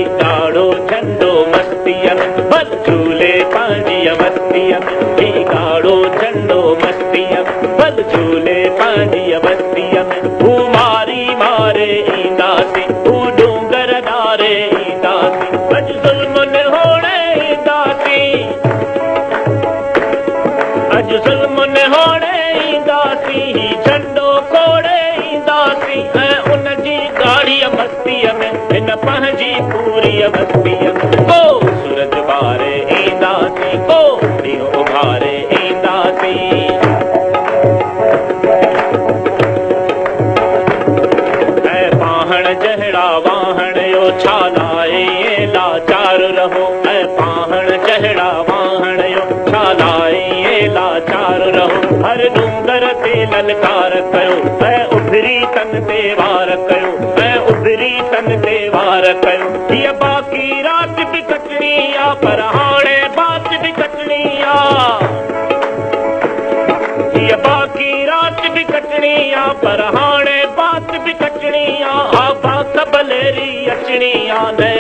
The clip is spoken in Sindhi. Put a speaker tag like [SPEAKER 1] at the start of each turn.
[SPEAKER 1] ڳاڙهو جهنڊو مستيء ۾، ڀل جهولي پنهنجيء مستيء ۾، هي ڳاڙهو جهنڊو مستيء ۾، ڀل جهولي پنهنجيء مستيء ۾، هو ماري ماري اينداسين، هو ڏونگر ڏاري اينداسين، اڄ ظلم نهوڙي اينداسين، اڄ ظلم نهوڙي اينداسين، هي جهنڊو کوڙي اينداسين، ۽ ان جي ڳاڙهيء مستيء ۾، هن پنهنجي پوريء مستيء ۾، ڪو سورج ٻاري اينداسين، ڪو ڏينهن اڀاري اينداسين. اي پاهڻ جهڙا واهڻ يو ڇا لاء ائين لاچار رهو، اي پاهڻ جهڙا واهڻ يو ڇا لاء ائين لاچار رهو، هر ڏونگر تي للڪار ڪيو، اي اڀري تن تي وار ڪيو، اي اڀري تن تي وار ڪيو، هيء باقي رات به ڪٽڻي آ، پر هاڻي بات به ڪٽڻي آ، هيء باقي رات به ڪٽڻي آ، پر هاڻي بات به ڪٽڻي آ، آ باک بليري اچڻي آ، نئين.